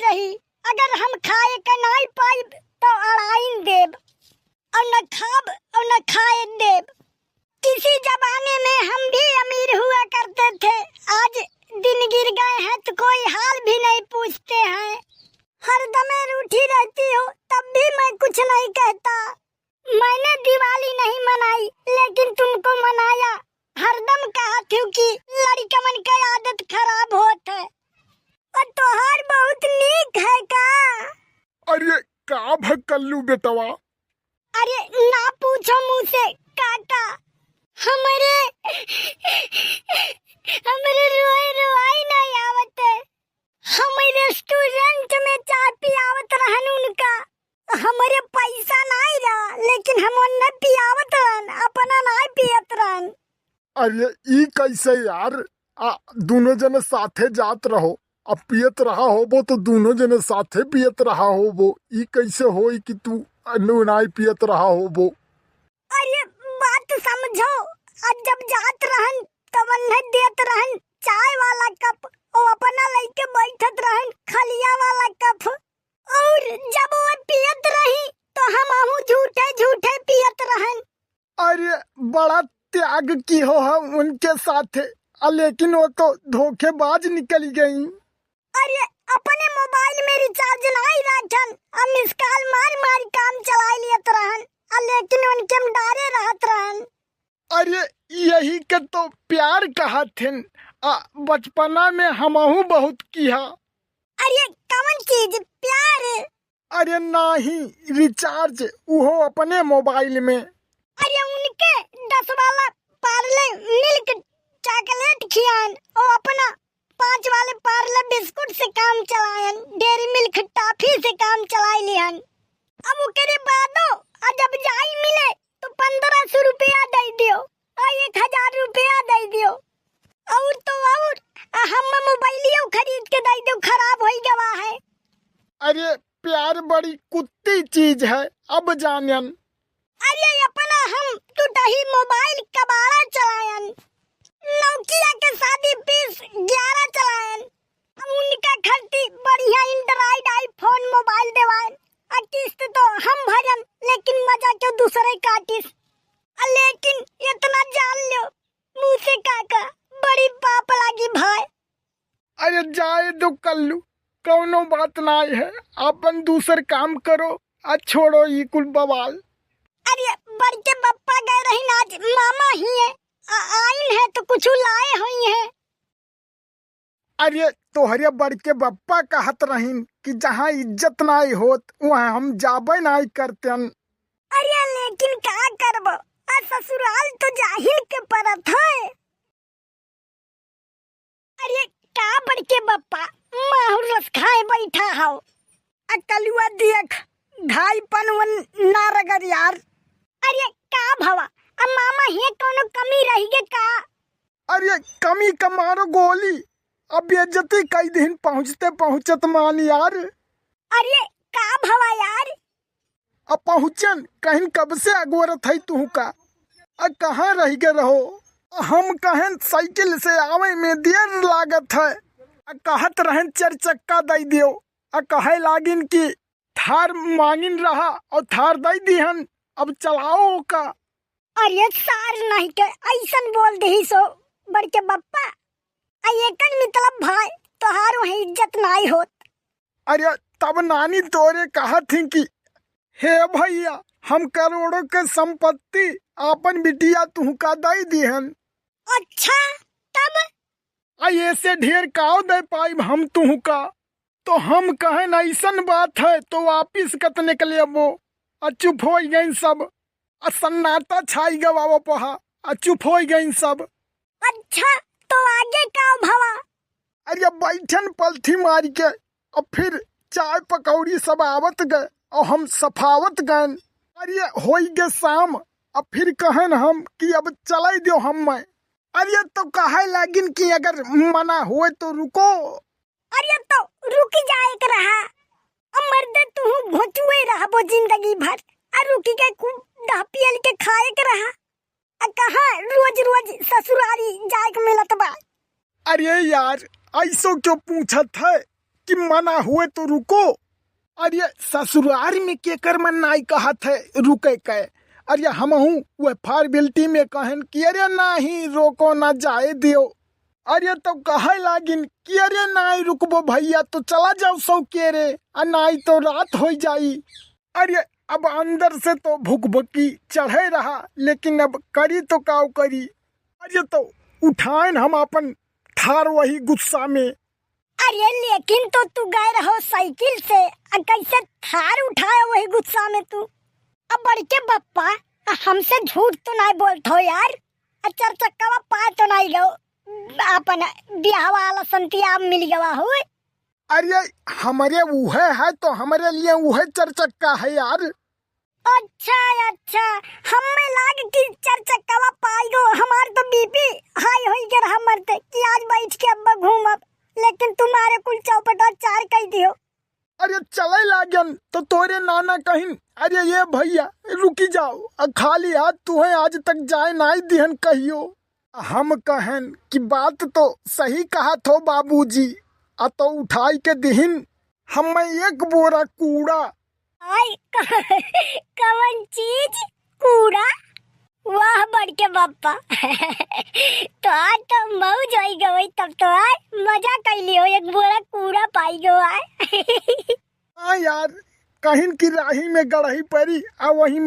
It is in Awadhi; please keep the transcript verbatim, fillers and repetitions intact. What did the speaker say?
अगर हम खाए के नाई पाइब तो अड़ाइन देब, और न खाब और न खाए देब। किसी जमाने में हम भी अमीर हुआ करते थे, आज दिन गिर गए हैं तो कोई हाल भी नहीं पूछते हैं। हरदम रूठी रहती हो तब भी मैं कुछ नहीं कहता। मैंने दिवाली नहीं मनाई लेकिन तुमको मनाया। हरदम कहत हूँ कि लड़िकमन के आदत खराब होत है। और तोहार बहुत नीक है का? अरे का भ कल्लू बेटवा? अरे ना पूछो मुझसे काका, हमरे हमरे रोए रोआई नहीं आवत है। हम रेस्टोरेंट में चाय पियावत रहन उनका, हमरे पैसा नहीं रहा लेकिन हम उन्हें पियावत रहन, अपना नहीं पियत रहन। अरे ई कैसे यार? आ, दोनों जने साथे जात रहो, अब पियत रहा होबो तो दोनों जने साथे पियत रहा होबो। ई कैसे होई कि तू अनु नाई पियत रहा होबो? अरे बात समझो, आ जब जात रहन तब उन्हें देत रहन चाय वाला कप, वो अपना लेके बैठत रहन खलिया वाला कप, और जब वो पियत रही तो हम अहू झूठे झूठे पियत रहन। अरे बड़ा त्याग की हो हम उनके साथे, आ, लेकिन वो तो धोखेबाज निकल गई। अरे अपने मोबाइल में रिचार्ज नहीं रखन, हम मिस कॉल मार मार काम चला लियत रहन, आ, लेकिन उनके हम डारे रहत रहन। अरे यही के तो प्यार कहत हिन, आ, बचपना में हमहू बहुत किहा। अरे कवन चीज प्यार? अरे नाही, रिचार्ज, उहो अपने मोबाइल में। अरे उनके दस वाला पार्ले मिल्क चॉकलेट खियान, ओ अपना पाँच वाले पार्ले बिस्कुट से काम चलायन, डेयरी मिल्क टॉफी से काम चलाई लिहन। अब ओकरे बादो आ जब जाई मिले तो पन्द्रह सौ रुपया दे दियो, आ एक हजार रुपया दे दियो, और तो और आ हम मोबाइलियो खरीद के दे दो, खराब होई गवा है। अरे प्यार बड़ी कुत्ती चीज है, अब जानन। अरे अपना हम टूटही मोबाइल कबाड़ा चलायन, नोकिया के शादी पीस ग्यारह चलायन। हम उनका खरती बढ़िया एंड्रॉइड आईफोन मोबाइल देवायन, आ किस्त तो हम भरन, लेकिन मजा क्यों दूसरे काटिस। आ लेकिन इतना जान लो, मुझसे काका बड़ी पाप लागी भाई। अरे जाए दो कल्लू, कौनो बात नाय है, अपन दूसर काम करो, आ छोड़ो ई कुल बवाल। अरे बड़के बप्पा गए रहीन आज मामा हिये, आ आइन है तो कुछ लाए होइहैं। अरे तोहरे बड़के बप्पा कहत रहीन कि जहाँ इज्जत नाय होत वहाँ हम जाबे नाय करतेन। अरे लेकिन का करबो, आ ससुराल तो जाहिल के परत है। अरे का बड़के बप्पा, माहुर रस खाए बैठा हौ। आ कलुआ देख, घाई पनवन ना रगड़ यार। अरे का भवा, अब मामा हिये कौनो कमी रही गे का? अरे कमी का मारो गोली, अब बेइज्जती कई दिन पहुँचते पहुँचत मान यार। अरे का भवा यार, अब पहुँचन, कहिन कब से अगोरत है तुहका? आ कहाँ रहि गए रहो? हम कहेन साइकिल से आवे में देर लागत है। आ कहत रहेन चार चक्का दई दियो। आ कहे लागिन कि थार मांगिन रहा और थार दई दिहन, अब चलाओ का। अरे सार नहीं के ऐसन बोल देही सो बड़के बप्पा। आ एकर मतलब भाई तोहार वहीं इज्जत नाई होत। अरे तब नानी तोरे कहत ही कि हे भैया, हम करोड़ों के संपत्ति आपन बिटिया तुहका दई दिहन। अच्छा तब? आ ऐसे ढेर काव दे पाइब हम तुहका? तो हम कहेन ऐसन बात है तो वापिस कतने के लेबो। आ चुप हो गइन सब। आ सन्नाटा छाई गवा पहा। आ चुप हो गइन सब। अच्छा तो आगे का भवा? अरे बैठन पलथी मार के, अब फिर चाय पकौड़ी सब आवत गए और हम सफावत गए। अरे होई गे शाम, अब फिर कहन हम कि अब चलाई दियो हम मैं। अरे तो कहे लागिन कि अगर मना होए तो रुको। अरे तो रुक जाए के रहा, अब मर्दे तुहू घोचुए रहबो जिंदगी भर। आ रुकी के खूब दह पियल के खाए के रहा। आ कहाँ रोज रोज ससुरारी जाए के मिलत बा? अरे यार, ऐसो क्यों पूछत है? कि मना हुए तो रुको। अरे ससुरार में केकर मन नाई कहत है रुके के? अरे हमहू वह फॉर्मेलिटी में कहन कि अरे नाही, रोको ना, जाए दियो। अरे तो कहे लागिन कि अरे नाई रुकबो भैया, तो चला जाओ सौकेरे, आ नाई तो रात होइ जाई। अरे अब अंदर से तो भुकभुकी चढ़े रहा, लेकिन अब करी तो काउ करी। अरे तो उठाएन हम अपन थार वही गुस्सा में। अरे लेकिन तो तू गए रहो साइकिल से, आ कैसे थार उठाए वही गुस्सा में तू? अब बड़के बप्पा, आ हमसे झूठ तो नाई बोलत हो यार। आ चार चक्कावा पाए तो नाई गो, अपन ब्याह वाला संतिया मिल गवा हो। अरे हमरे उहे है तो हमरे लिए उहे चार चक्का है यार। अच्छा, अच्छा, हमें लाग कि चार चक्कावा पाई गो, हमार तो बीपी हाई होई के रहा मरते कि आज बैठ के अब्बा घूमब, लेकिन तुम्हारे कुल चौपटा चार कह दियो। अरे चले लागन तो तोरे नाना कहिन, अरे ये भैया रुकी जाओ, आ खाली हाथ तुहे आज तक जाए नाई दिहन कहियो। हम कहन कि बात तो सही कहत हो बाबूजी, आ तो उठाई के दिहिन हमें एक बोरा कूड़ा। आई कवन चीज? कूड़ा? वाह बड़के बप्पा तो आज तो मौज होई गई, तब तो आज मजा कैली हो, एक बोरा कूड़ा पाई गो आए। हाँ यार, कहिन की राही में गड़ही परी, आ वही